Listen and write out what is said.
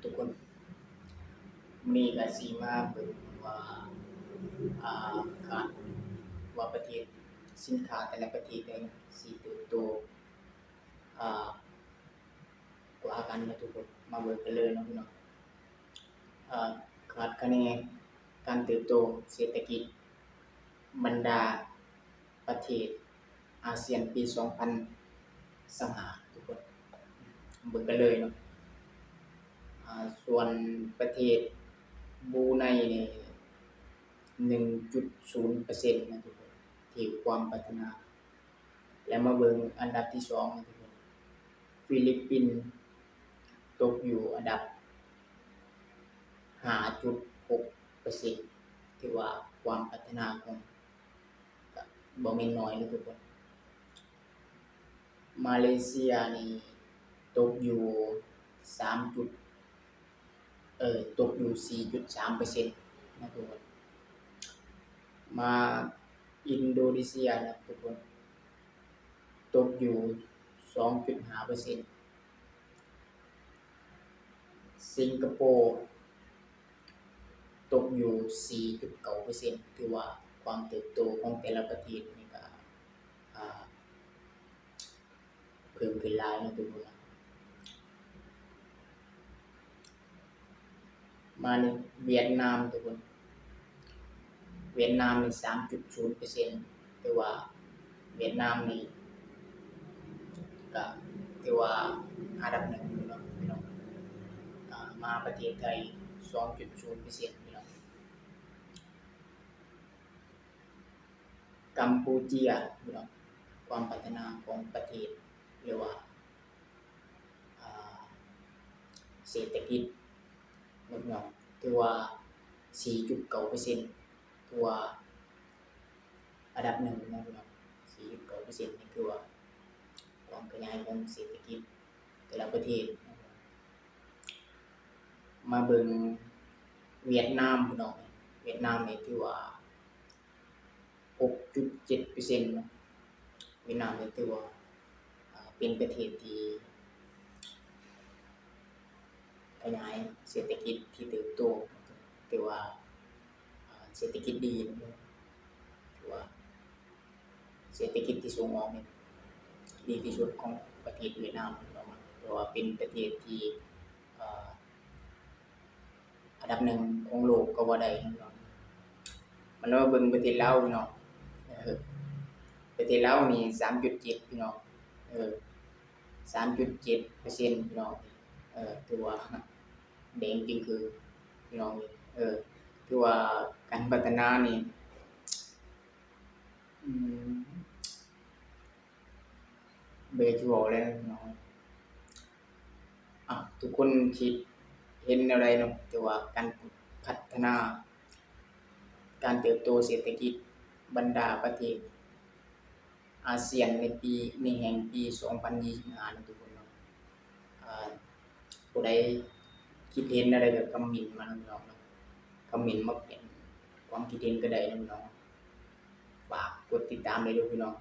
ທຸກຄົນ, ມື້ນີ້ກະຊິມາເບິ່ງວ່າ ອ່າ ຄາດວ່າປະເທດ ສິນຄ້າແຕ່ລະປະເທດໃດຊິເຕີບໂຕ ອ່າ ກວ່າກັນເນາະທຸກຄົນ. ມາເບິ່ງກັນເລີຍເນາະພີ່ນ້ອງ. ອ່າ ຄາດຄະເນການເຕີບໂຕເສດຖະກິດບັນດາ ປະເທດອາຊຽນປີສອງພັນຊາວຫ້າ ທຸກຄົນ. ເບິ່ງກັນເລີຍເນາະ. ອ່າ ສ່ວນປະເທດບຣູໄນນີ້ ໜຶ່ງຈຸດສູນເປີເຊັນນະທຸກຄົນ ທີ່ຄວາມພັດທະນາ. ແລ້ວມາເບິ່ງອັນດັບທີສອງນະທຸກຄົນ ຟີລິບປິນຕົກຢູ່ອັນດັບຫ້າຈຸດຫົກເປີເຊັນ ຖືວ່າຄວາມພັດທະນາຂອງ ກະບໍ່ແມ່ນໜ້ອຍເນາະທຸກຄົນ. ມາເລເຊຍນີ້ຕົກຢູ່ສາມຈຸດ ເອີ ຕົກຢູ່ສີ່ຈຸດສາມເປີເຊັນນະທຸກຄົນ. ມາອິນໂດເນເຊຍນະທຸກຄົນ ຕົກຢູ່ສອງຈຸດຫ້າເປີເຊັນ. ສິງກະໂປຕົກຢູ່ສີ່ຈຸດເກົ້າເປີເຊັນ ຖືວ່າຄວາມເຕີບໂຕຂອງແຕ່ລະປະເທດນີ້ກະ ອ່າ ເພີ່ມຂຶ້ນຫຼາຍເນາະທຸກຄົນ. ມາເຫວຽດນາມທຸກຄົນ ຫວຽດນາມນີ້ສາມຈຸດສູນເປີເຊັນ ຖືວ່າຫວຽດນາມນີ້ກະຖືວ່າອັນດັບໜຶ່ງເນາະພີ່ນ້ອງ. ອ່າ ມາປະເທດໄທສອງຈຸດສູນເປີເຊັນພີ່ນ້ອງ. ກຳປູເຈຍພີ່ນ້ອງ ຄວາມພັດທະນາຂອງປະເທດ ຫຼືວ່າ ອ່າ ເສດຖະກິດເນາະພີ່ນ້ອງ ຖືວ່າສີ່ຈຸດເກົ້າເປີເຊັນ ຖືວ່າອັນດັບໜຶ່ງເນາະພີ່ນ້ອງ. ສີ່ຈຸດເກົ້າເປີເຊັນນີ້ຖືວ່າຄວາມຂະຫຍາຍຂອງເສດຖະກິດແຕ່ລະປະເທດ. ມາເບິ່ງຫວຽດນາມພີ່ນ້ອງ ຫວຽດນາມນີ້ຖືວ່າ ຫົກຈຸດເຈັດເປີເຊັນເນາະ. ຫວຽດນາມນີ້ຖືວ່າ ເປັນປະເທດທີ່ຂະຫຍາຍເສດຖະກິດທີ່ເຕີບໂຕ ຖືວ່າເສດຖະກິດດີເນາະ. ຖືວ່າເສດຖະກິດທີ່ສົ່ງອອກນີ້ດີທີ່ສຸດຂອງປະເທດຫວຽດນາມເນາະ ເພາະວ່າເປັນປະເທດທີ່ ເອີ ອັນດັບໜຶ່ງຂອງໂລກກໍວ່າໄດ້ເນາະ. ມາເບິ່ງປະເທດລາວພີ່ນ້ອງ ເອີ ປະເທດລາວນີ້ສາມຈຸດເຈັດພີ່ນ້ອງ ເອີ ສາມຈຸດເຈັດເປີເຊັນພີ່ນ້ອງ ເອີ ຖືວ່າແດງຈຶ່ງຄືພີ່ນ້ອງ ເອີ ຖືວ່າການພັດທະນານີ້ ອືມ ບໍ່ຢາກຊິເວົ້າແລ້ວເນາະ. ເອົ້າ ທຸກຄົນຄິດເຫັນແນວໃດເນາະ ທີ່ວ່າການພັດທະນາ ການເຕີບໂຕເສດຖະກິດບັນດາປະເທດອາຊຽນໃນປີ ໃນແຫ່ງປີສອງພັນຊາວຫ້າເນາະທຸກຄົນເນາະ. ເອີ ຜູ້ໃດຄິດເຫັນແນວໃດກໍຄອມເມັນມາເນາະພີ່ນ້ອງເນາະ ຄອມເມັນມາຂຽນຄວາມຄິດເຫັນກໍໄດ້ເນາະພີ່ນ້ອງ. ຝາກກົດຕິດຕາມໄດ້ເດີພີ່ນ້ອງ